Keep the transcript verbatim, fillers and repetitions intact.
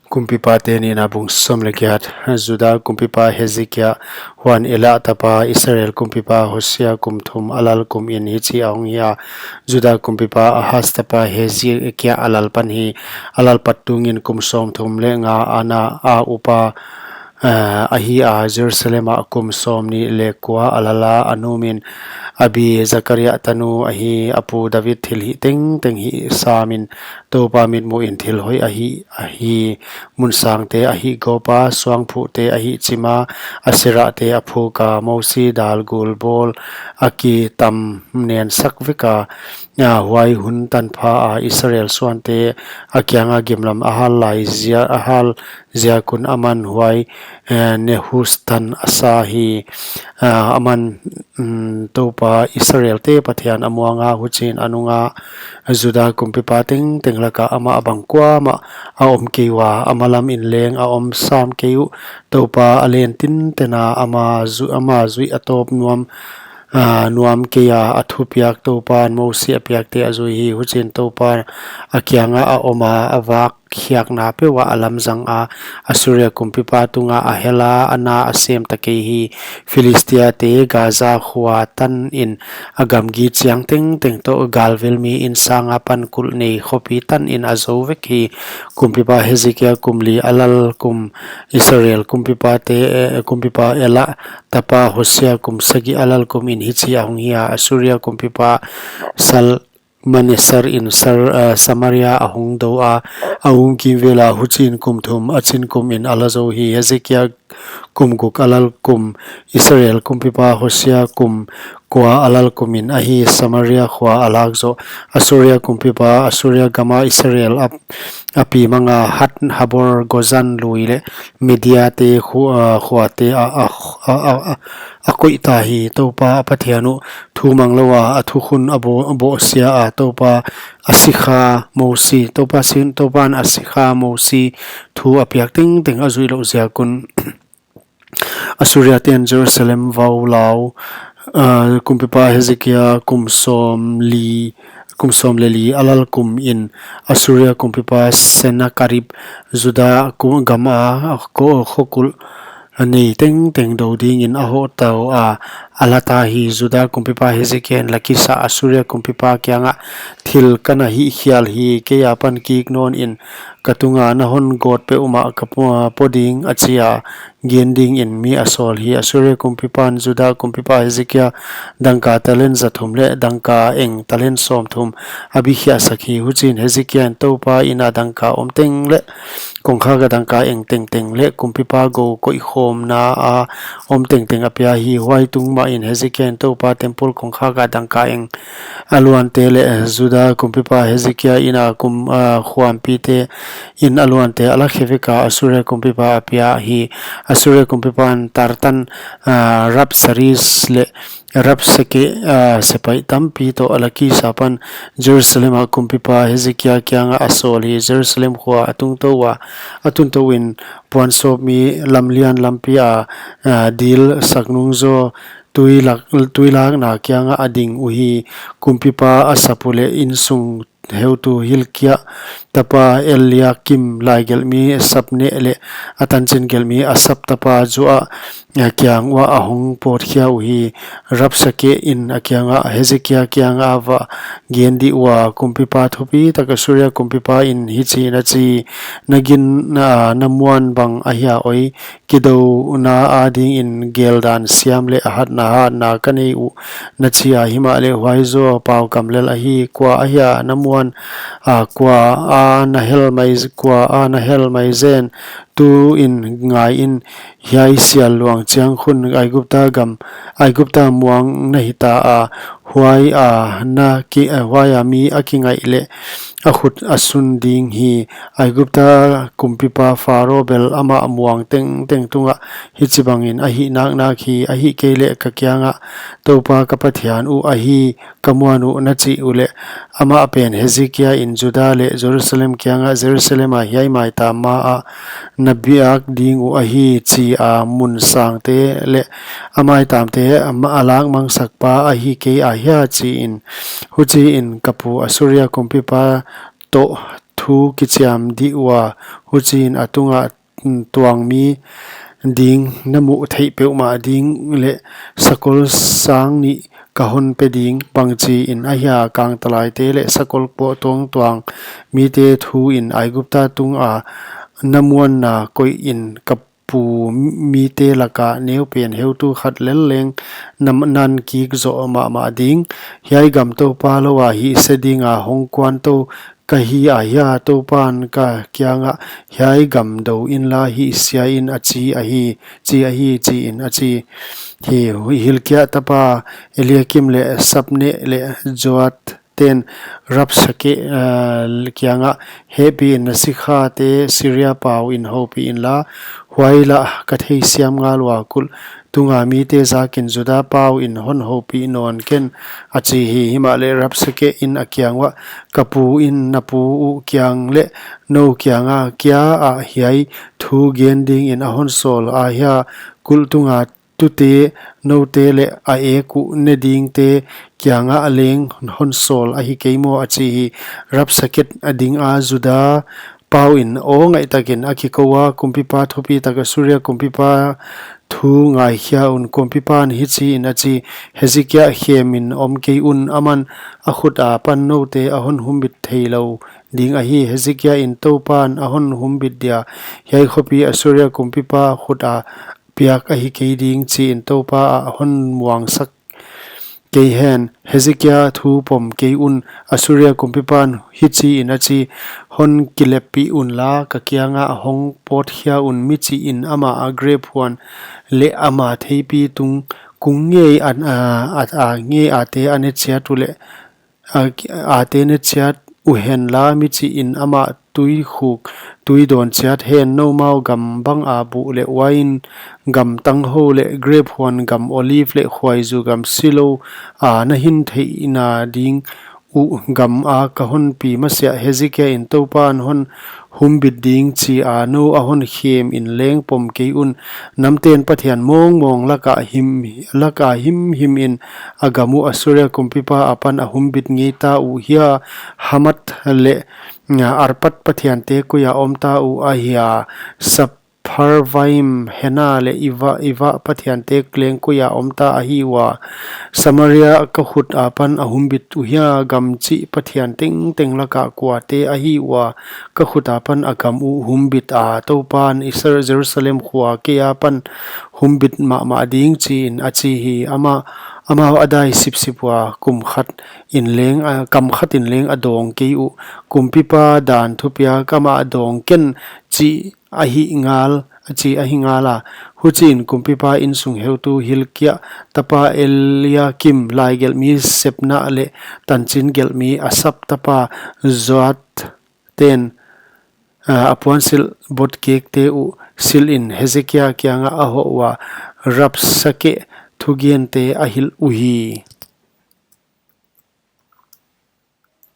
Kumpipate Nihna bung sawm leh giat. Juda kumpipa Hezekia, huan Ela tapa Israel kumpipa Hosia kum thum a lal kum in hichi a hong hi a. Juda kumpipa Ahaz tapa Hezekia a lal pan hi. A lal pat tungin kum sawmthum leh nga a na a upa, eh, ahi a, Jerusalem ah kum sawmnih leh kua a lal a, a nu min Abi, Zakaria tanu ahi. A pu David thilhih tengteng hih samin, Toupa mitmuhin thil hoih a hih ahi. Mun sangte a hihgawp a, suangphuhte a hihchim a, Aserate a phuk a, Mosi dal gul bawl a kitam nen sak vek a. A, huai hun tanpha a Israel suante a kianga gimlam a hal lai ziak, a hal ziak un aman huai, eh, Nehushtan a sa hi. A, aman, mm, Toupa Israelte Pathian a muang a, huchiin a nung a, Juda kumpipa tengteng laka amah bang kuamah a om kei ua, a malam in leng a om sam kei uh. Toupa a len tinten a, ama zu-, ama zuih a tawp nuam, a, nuam kei a, a thupiak Toupan Mosi a piakte a zui hi. Huchiin Toupa a kianga a om a, a vak khiakna peuh ah a lamzang a, Assuria kumpipa tunga a hel a, a na a sem ta kei hi. Filistiate Gaza khua tanin a gamgi chiang tengteng toh galvil mi insang apan kulh nei khopi tanin a zou vek hi. Kumpipa Hezekia kum li a lal kum, Israel kumpipa te, eh, kumpipa Ela tapa Hosia kum sagih a lal kum in hichi a hong hi a. Assuria kumpipa Sal Maneser in Sar-, ah, Samaria a hong dou a, a um kimvel a, huchiin kum thum a chin kum in a la zou hi. Hezekia kum guk a lal kum, Israel kumpipa Hosia kum kua a lal kum in ahi, Samaria khua a lak zoh. Assuria kumpipa, Assuria gama Israel a, a pi mang a, Hat, Habor, Gozan lui leh Mediate khu-, ah, khuate a, a, a, a, a, a koih ta hi. Toupa a Pathian uh thu mang lou a, a thukhun a bo-, a bohsia a, Toupa a sikha Mosi, Toupa sin, Toupan a sikha Mosi thu a piak tengteng a zuih louh ziak un. Assuria ten Jerusalem vau lau, ah, kumpipa Hezekia kum sawm li, kum sawm leh li a lal kum in Assuria kumpipa Sennakerib Juda ku-, gam a ko-, khokulh nei tengteng dou dingin a hoh tou a, a la ta hi. Juda kumpipa Hezekia in Lakis ah Assuria kumpipa kiangah, thil ka na hih khial hi, kei apan kik nawnin ka tunga na hon gawt peuhmah ka po-, po ding, a chi a, gen dingin mi a sawl hi. Assuria kumpipan Juda kumpipa Hezekia dangka talent za thum leh dangka eng talent sawmthum a bikhiahsak hi. Huchiin Hezekia in Toupa ina dangka om teng leh kongkhak a dangka eng tengteng leh kumpipa gou koihkhawmna a om tengteng a pia hi. Huai tung mahin Hezekia in Toupa temple kongkhak a dangka eng a luante leh Juda kumpipa Hezekia ina kum, ah, khuampite in a luante a la khe vek a, Assuria kumpipa a pia hi. Assuria kumpipan Tartan, ah, Rabsaris leh Rabsake, ah, sepaih tampi toh Lakis apan Jerusalem ah kumpipa Hezekia kiangah a sawl hi. Jerusalem khua a tung tou a, a tun tou in puansawp mi lamlian lampi a, ah, dil sak nung zaw tuilak, tuilakna kiangah a ding uhi. Kumpipa Asap uh leh insung heutu Hilkia tapa Eliakim, laigelhmi Sapne leh a tanchin gelhmi Asap tapa Joa, eh, kiang uah a hong pawtkhia uhi. Rabsake in a kiangah, Hezekia kiangah va gen dih ua, kumpipa thupitak Assuria kumpipa in hichiin a chi, na gin, na, na muan bang ahia oi, kidouna adingin geldan siam leh a hatna hatna ka nei uh, na chi a, himahleh huai zaw pau kam lel ahi. Kua ahia na muan a, kua a na hel mai, kua a na hel mai zen? Tuin ngaiin, hiai sial luang chiang khun Aigupta gam, Aigupta muang na hita a, huai a na ki, eh, huai a mi a kingaih leh a khut a sun ding hi. Aigupta kumpipa Pharo bel amah muang tengteng tungah hichibangin a hih naknak hi. Ahihkeileh ka kiangah, Toupa ka Pathian uh ahi ka muan uh, na chih uleh, amah pen Hezekia in Juda leh Jerusalem kiangah, Jerusalem a hiai maitam ma ah na biak ding uh ahi, chi a, mun sangte leh a maitamte a ma-, a lakmangsak pa ahi kei ahia, chiin. Huchiin ka pu Assuria kumpipa toh pu kichiam dih ua, huchiin a tungah tuang mi ding na muh theih peuhmah ding leh sakol sang nih ka hon pe ding. Bangchiin ahia, kangtalaite leh sakol poh tuangtuang mite thu in Aigupta tunga na muanna koihin ka pu mite laka neupen heutu khat lel leng na nan kik zoh mahmah ding. Hiai gam Toupa loua hihse dinga hong kuantou ka hi ahia, Toupan ka kiangah, hiai gam dou inla hihsiain, a chi ahi, chi ahi, chiin a chi hi. Hilkia tapa Eliakim leh Sabna leh Joa ten Rabsake, ah, kiangah, hehpihin na sikhate Siria pauin houpih inla, huai lah ka theisiam ngal ua, kulh tunga mite zakin Juda pauin hon houpih nawn ken, a chi hi. Himahleh Rabsake in a kiang uah, ka pu in na pu uh kiang leh nou kianga kia ah hiai thu gen dingin a hon sawl ahia, kulh tunga tute noute leh a ek uh ne dingte kiangah leng hon sawl ahi kei maw, a chi hi. Rabsake a dinga Juda pauin aw ngaihtakin a kikou a, kumpipa thupitak Assuria kumpipa thu ngaikhia un. Kumpipan hichiin a chi, Hezekia khemin om kei un, aman a khut apan noute a hon humbit theilou ding ahi. Hezekia in Toupan a hon humbit dia, hiai khopi Assuria kumpipa khuta piak ahi kei ding, chiin Toupa ah hon muangsak kei hen. Hezekia thu pom kei un. Assuria kumpipan hichiin a chi, hon kileppih unla, ka kiangah hong pawtkhia un, michihin amah a grep huan leh ama theipi tung kung ngei a, a, a, a ngei ate a ne chiat uleh, a, ate ne chiat uhenla, michihin amah tuikhuk tui dawn chiat hen. Noumau gam banga buh leh uain gam tanghou leh grep huan gam, olive leh khuaizu gam silou a na hin theihna ding uh gama ka hon pi masiah Hezekia in Toupan hon humbit ding chia nou a hon khemin leng pom kei un. Namten Pathian mawngmawng laka him, laka himhimin a gam uh Assuria kumpipa apan a humbit ngeita uh hia, Hamath leh, ah, Arpad pathiante koia omta uh ahia, Sap Sepharvaim, Hena leh Iva, Iva pathiante leng koia omta ahi ua. Samaria ka khut apan a humbit uh hia, gam chih pathian tengteng laka kuate ahi ua, ka khut apan a gam uh humbit a, Toupan Isar-, Jerusalem khua kei apan humbit mahmah ding, chiin a chi hi. Ama, amau a dai sipsip ua, kum khat in leng, a, kam khat in leng a dawng kei uh. Kumpipa dan thupiak amah a dawng ken, chih ahi ngal, a chi ahi ngala. Huchiin kumpipa insung heutu Hilkia tapa Eliakim, laigelhmi Sebna leh tanchin gelhmi Asap tapa Joa ten, ah, a puansilh botkekte uh silhin Hezekia kiangah a hoh ua, Rabsake thugente a hilh uhi.